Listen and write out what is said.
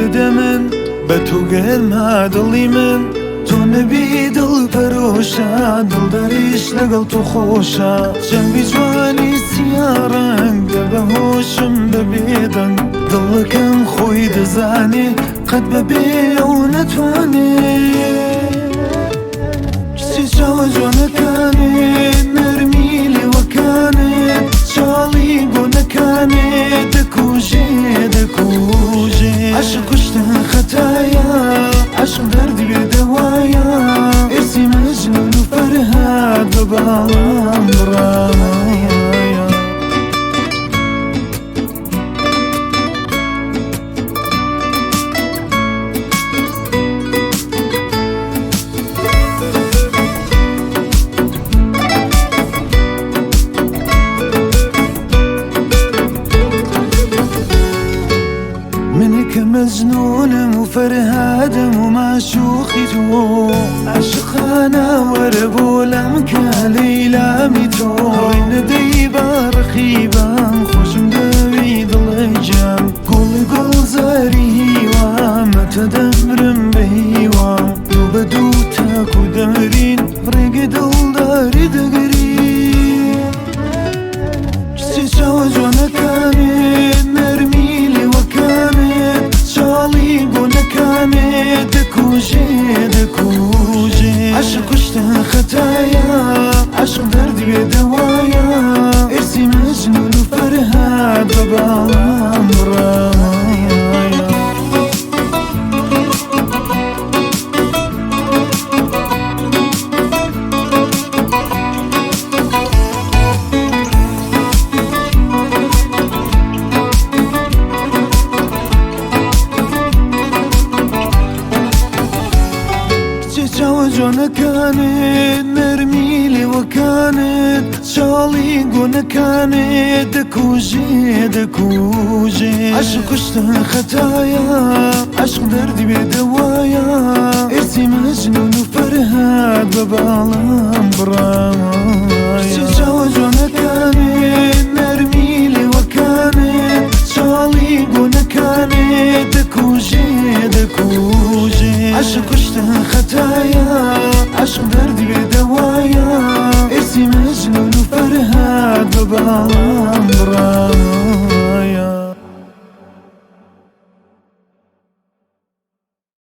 بدە من، بە تۆ گەرمە دڵی من. تۆ نەبی دڵ پەرۆشە، دڵداریش لەگەڵ تۆ خۆشە. چاوی جوانی سیا ڕەنگ، بە هۆشم بە بێدەنگ. دڵەکەم خۆی دەزانێ، قەت بەبێ ئەو نەتوانێ. کچی چاوە جوانەکانێ، نەرمی لێوەکانێ، چاڵی گۆنەکانێ، دەکوژێ دەکوژێ. عەشق کوشتن خەتایە، عەشق دەردی بێدەوایە. ئێرسی مەجنون و فەرهاد بە باڵام بڕایە. من کە مەجنونم و فەرهادم و ماشووقی تۆ، عاشقانە وەرە بۆ لام کە لەیلامی تۆ. نەدەی با ڕەقیبام، خۆشم دەوی دڵی گیان. گوڵ گوڵزاری هیوام، مەتە دەمرم بە هیوام. دوو بە دوو تاکو دەمرین، ڕێگەی دڵداری دەگرین. کچی چاوە جوانەکانێ، نەرمی لێوەکانێ، چاڵی گۆنەکانێ، دەکوژێ دەکوژێ. عەشق کوشتن خەتایە، عەشق دەردی بێدەوایە. ئێرسی مەجنون و فەرهاد بە باڵام بڕایە. کچێ چاوە جوانەکانت، نەرمی لێوەکانت، چاڵی گۆنەکانێ، دەکوژێ دەکوژێ. عەشق کوشتن خەتایە، عەشق دەردی بێدەوایە. ئێرسی مەجنون و فەرهاد بە باڵام بڕایە. کچێ چاوە جوانەکانت، نەرمی لێوەکانت، چاڵی گۆنەکانێ، دەکوژێ دەکوژێ. عەشق کوشتن خەتایە، عەشق دەردی بێدەوایە. ئێرسی مەجنون و فەرهاد بە باڵام